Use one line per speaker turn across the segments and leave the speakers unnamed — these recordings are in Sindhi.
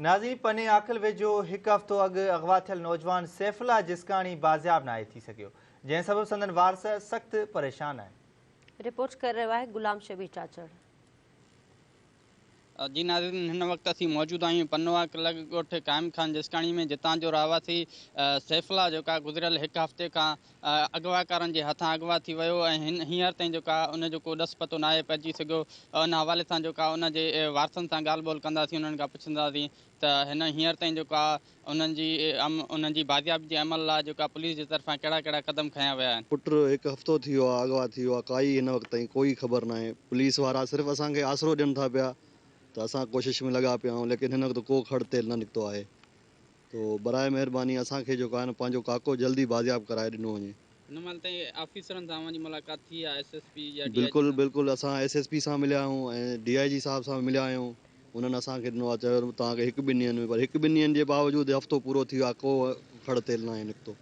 ناظرين پني عاقل ويجهو هڪ هفتو اڳ اغوا ٿيل نوجوان سيف الله جسڪاڻي بازياب ناهي ٿي سگهيو، جنهن سبب سندن وارث سخت پريشان آهن.
رپورٽ ڪري رهيو آهي غلام شبير چاچڙ.
جي ناظرين هن وقت اسين موجود آهيون پنوعاقل لڳ ڳوٺ قائم خان جسڪاڻي ۾ جتان جو رهواسي سيف الله جيڪا گذريل هڪ هفتي کان اغواڪارن جي هٿان اغوا ٿي ويو ۽ هينئر تائين جيڪا ان جو ڪو ڏس پتو ناهي پئجي سگهيو ان حوالي سان جيڪا ان جي وارثن سان ڳالهه ٻولهه ڪنداسين انهن کان پڇنداسين ته هن هينئر تائين جيڪا انهن جي انهن جي بازيابي جي عمل لاء جيڪا پوليس جي طرفان ڪهڙا ڪهڙا قدم کنيا ويا آهن.
پٽ هڪ هفتو ٿي ويو آهي اغوا ٿي ويو آهي ڪائي هن وقت تائين ڪوئي خبر ناهي پوليس وارا صرف اسان کي آسرو ڏين ٿا پيا ته اسان ڪوشش ۾ لڳا پيا آهيون ليڪن هن وقت ڪو کڙ تيل نه نڪتو آهي تو براء مهرباني اسان کي جيڪو آهي نه پنهنجو ڪاڪو جلدي بازياب ڪرائي ڏنو وڃي.
هن مهل تائين آفيسرن سان اوهان جي ملاقات ٿي آهي ايس ايس پي يا ڊي I جي
بلڪل
سان؟
بلڪل اسان ايس ايس پي سان مليا آهيون ۽ ڊي I جي صاحب سان به مليا آهيون انهن اسان کي ڏنو آهي چيو توهان کي هڪ ٻن ڏينهن ۾ پر هڪ ٻن ڏينهن جي باوجود هفتو پورو ٿي ويو آهي ڪو کڙ تيل ناهي نڪتو.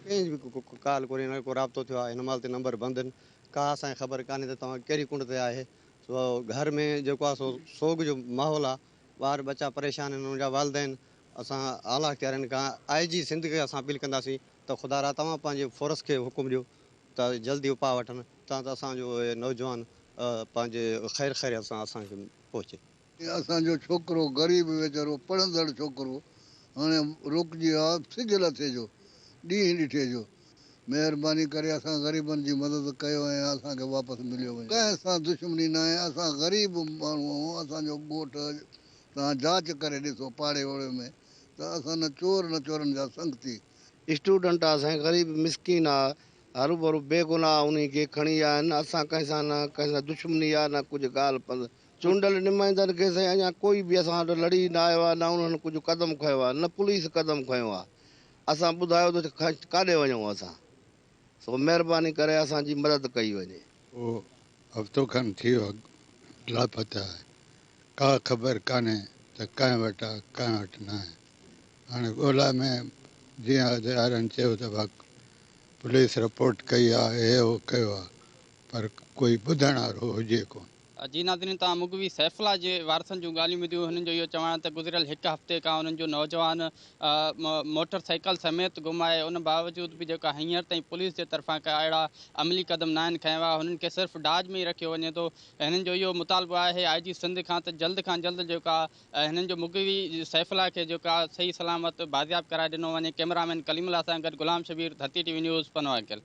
ڪنهن جي به ڪال ڪونهي نه ڪو رابطو ٿيو آهي هن مهل تائين نمبر بند آهن ڪا اسان کي خبر ڪانهي ته توهان ڪهڙي ڪنڊ تي آهي سو گهر ۾ جيڪو آهي سو سوڳ جو ماحول آهي ٻار ٻچا پريشان آهن انهن جا والدين اسان اعليٰ اختيارين کان آء جي سنڌ کي اسان اپيل ڪنداسين ته خدارا توهان پنهنجي فورس کي حڪم ڏيو ته جلدي اپاء وٺن تان ته اسان جو اهي نوجوان پنهنجي خير خيريت سان اسان کي پهچي.
اسان جو ڇوڪرو غريب ويچارو پڙهندڙ ڇوڪرو هاڻي روڪجي ويو آهي سج لٿي جو ڏينهن ڏٺي جو مهرباني ڪري اسان غريبن جي مدد ڪيو ۽ اسان کي واپس مليو وڃي. ڪنهن سان دشمني ناهي اسان غريب ماڻهو آهيون اسان جو ڳوٺ توهان جاچ ڪري ڏسو پاڙي اوڙي ۾ ته اسان نه چور نه چورن جا سنگتي.
اسٽوڊنٽ آ سائين غريب مسڪين آ هروڀرو بيگناھ انهي کي کڻي آيا آهن اسان ڪنهن سان نه ڪنهن سان دشمني آ نه ڪجهه ڳالهه پنڌ چونڊيل نمائندن کي سائين اڃا ڪوئي به اسان وٽ لڙي نه آيو آ نه انهن ڪجهه قدم کنيو آ نه پوليس قدم کنيو آ اسان ٻڌايو ته ڪاڏي وڃون اسان سو مهرباني ڪري اسان جي مدد ڪئي وڃي.
اهو هفتو کن ٿي ويو لاپته آهي. ڪا خبر ڪانهي ته ڪنهن وٽ آ ڪنهن وٽ ناهي. هاڻي ڳولا ۾ جيئن ادارن چيو ته ڀا پوليس رپورٽ ڪئي آ هي هو ڪيو آ پر ڪوئي ٻڌڻ وارو هجي ڪونه.
جي ناظرين توهان مغوي سيف الله جي وارثن جون ڳالهيون ٻڌيون هنن جو اهو چوڻ آهي ته گذريل هڪ هفتي کان انهن جو نوجوان موٽر سائيڪل سميت گم آهي ان باوجود به جيڪا هينئر تائين پوليس جي طرفان ڪا اهڙا عملي قدم ناهن کنيا ويا هنن کي صرف ڊاج ۾ ئي رکيو وڃي ٿو هنن جو اهو مطالبو آهي آء جي سنڌ کان ته جلد کان جلد جيڪا هنن جو مغوي سيف الله کي جيڪا صحيح سلامت بازياب ڪرائي ڏنو وڃي ڪئميرا مين ڪليم الله سان گڏ Ghulam Shabbir Dharti T V news Pano Aqil.